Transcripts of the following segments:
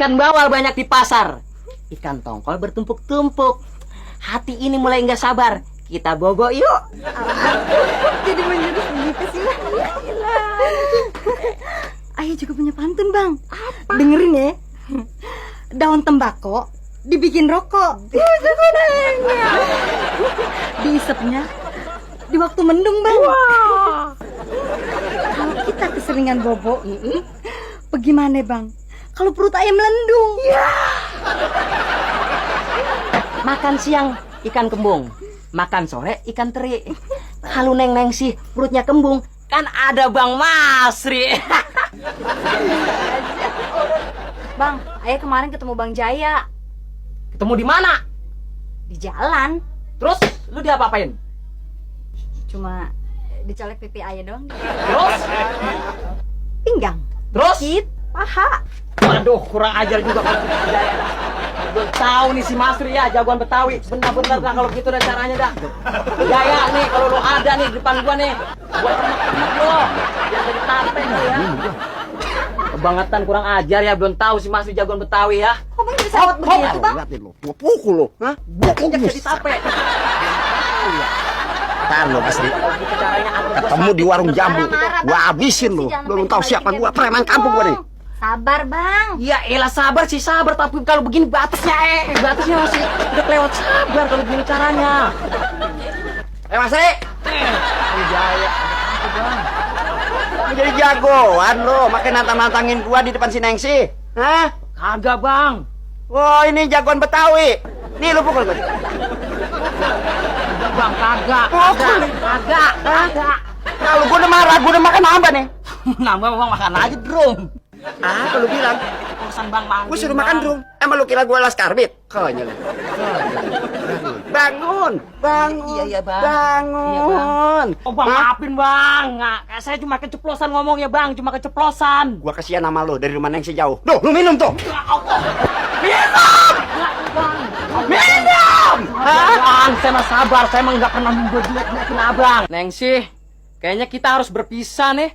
Ikan bawal banyak di pasar. Ikan tongkol bertumpuk-tumpuk. Hati ini mulai nggak sabar. Kita bogo yuk. Jadi menjurus begitu sih, Bang. Ayah juga punya pantun, Bang. Apa? Dengerin ya. Daun tembakau dibikin rokok. Diisepnya di waktu mendung, Bang. Wah. Kalau kita keseringan bobo, bagaimana, Bang? Kalau perut ayam melendung. Makan siang ikan kembung, makan sore ikan teri. Kalau neng sih perutnya kembung, kan ada Bang Masri. Bang, ayah kemarin ketemu Bang Jaya Ketemu di mana? di jalan. Terus lu diapa-apain? Cuma dicolek pipi ayah doang. Terus? Pinggang, Terus? dikit, paha. Waduh, kurang ajar juga kalau kita Jaya dah. Belum tahu nih si Masri ya, jagoan Betawi. Benar-benar dah kalau gitu dah caranya dah. Jaya nih, kalau lu ada nih di depan gua nih, gua temek-temek lo. Yang jadi tape lo ya. Kebangetan kurang ajar ya, belum tahu si Masri jagoan Betawi ya. Kok Bang bisa sawat begitu, Bang? Liatin lo, gua pukul lo. Hah? Gua Injak kubus. jadi tape. Ntar lo Masri, Kalau gitu caranya aku ketemu di warung jambu, Marah-marah, gua Bang. habisin lo. Jangan Belum sampai tahu siapa dibalikin gua, kayak preman begitu kampung gua nih. dong. Sabar, Bang. Ya elah sabar sih sabar, tapi kalau begini batasnya batasnya masih udah kelewat sabar kalau begini caranya. Masri, Jaya. lu jadi jagoan lo, makin nantang-nantangin gua di depan si Nengsi. Hah? Kagak Bang. Oh, ini jagoan Betawi. Nih lu pukul gua. Bang kagak. Kagak. Kalau gua udah marah, gua udah makan apa nih? Nambah Bang makan aja drum. Kalau bilang, Kosan Bang manggil. gua suruh makan drum. Emang lu kira gua las karbit? Konyol. Bangun. Iya, Bang. Bangun. Oh Bang, Hah? maafin Bang. Nggak, saya cuma keceplosan ngomongnya Bang, cuma keceplosan. Gua kasihan sama lu dari rumah Nengsi jauh. Duh, lu minum tuh. Minum! Minum! Bang, saya mah sabar, saya mah nggak pernah membuat-buatin Abang. Nengsi, kayaknya kita harus berpisah nih.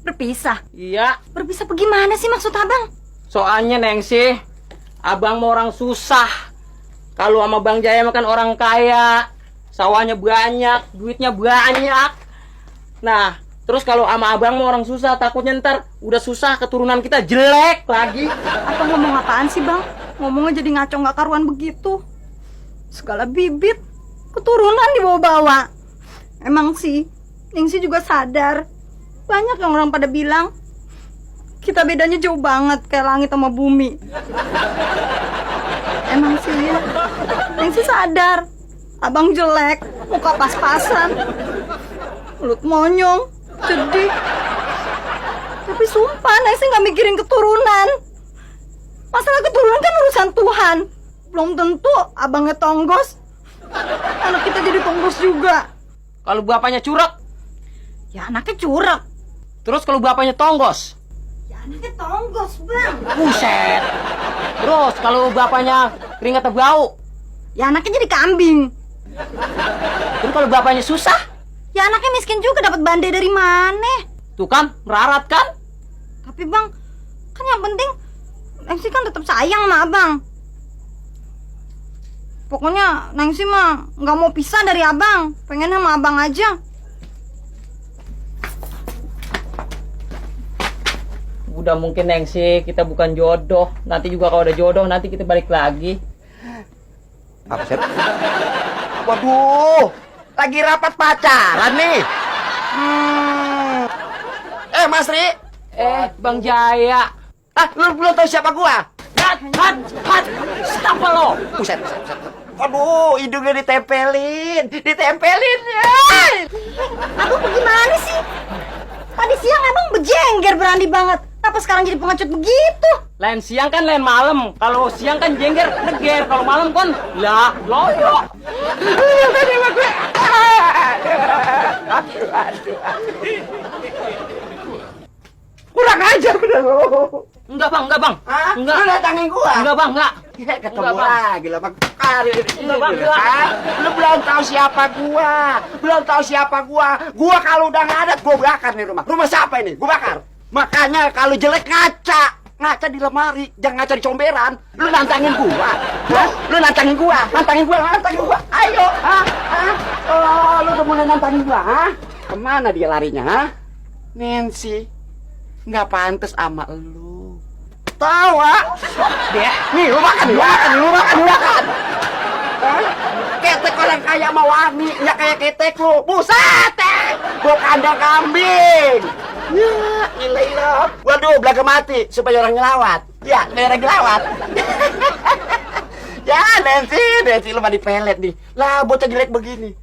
Berpisah. Iya, Berpisah bagaimana sih maksud Abang? soalnya Nengsi, Abang mau orang susah. Kalau sama Bang Jaya makan orang kaya, sawahnya banyak, duitnya banyak. Nah, terus kalau sama Abang mau orang susah, takutnya ntar udah susah keturunan kita jelek lagi. Abang ngomong apaan sih, Bang? Ngomongnya jadi ngaco nggak karuan begitu. Segala bibit, keturunan dibawa-bawa. Emang sih, Ningsi juga sadar. Banyak yang orang pada bilang kita bedanya jauh banget kayak langit sama bumi. Emang sih ya, Ningsi sadar. Abang jelek, muka pas-pasan, mulut monyong, sedih. Tapi sumpah, Ningsi nggak mikirin keturunan. Masalah keturunan kan urusan Tuhan. Belum tentu abangnya tonggos, anak kita jadi tonggos juga. Kalau bapaknya curang, Ya anaknya curang. terus kalau bapaknya tonggos, Ya anaknya tonggos, Bang. buset. Terus kalau bapaknya keringat bau, Ya anaknya jadi kambing. terus kalau bapaknya susah, Ya anaknya miskin juga, dapat bande dari mana? tuh kan merarat kan? Tapi Bang, kan yang penting Nengsi kan tetap sayang sama Abang. Pokoknya Nengsi mah nggak mau pisah dari Abang, pengen sama Abang aja. Udah mungkin Nengsi kita bukan jodoh. Nanti juga kalau udah jodoh nanti kita balik lagi. Apa sih? Waduh, lagi rapat pacaran nih. Masri. Bang Jaya. Lu belum tahu siapa gua? Hat, stop lo. Buset. Waduh, hidungnya ditempelin ya. Abang bagaimana sih? Tadi siang emang bejengger berani banget. Kenapa sekarang jadi pengecut begitu? Lain siang kan lain malam. Kalau siang kan jengger, neger. Kalau malam kan lah loyo. Kurang ajar bener lo. Enggak bang. Enggak. Lu datangin gua. Enggak bang, enggak. Ketemu Enggak, Bang. lagi lah, Bang. Kali ini. Enggak, Bang, enggak. Lu belum tahu siapa gua. Gua kalau udah nggak ada, gua bakar nih rumah. Rumah siapa ini? Gua bakar. Makanya kalau jelek ngaca. ngaca di lemari, jangan ngaca di comberan. Lu nantangin gua. Hah? Lu nantangin gua. Ayo, Oh, lu udah mulai nantangin gua, ha? Kemana dia larinya, ha? Nancy, nggak pantas sama lu. Tahu, ha? Dia, nih, lu makan. Hah? Ketek orang kaya sama Wani, nggak kayak ketek lu. Buset, gua kandang kambing. Ya, ilah. Waduh, belaga mati supaya orang ngelawat. Ya, mereka ngelawat. Ya, Nancy lu mah dipelet nih. Lah, bocah jelek begini.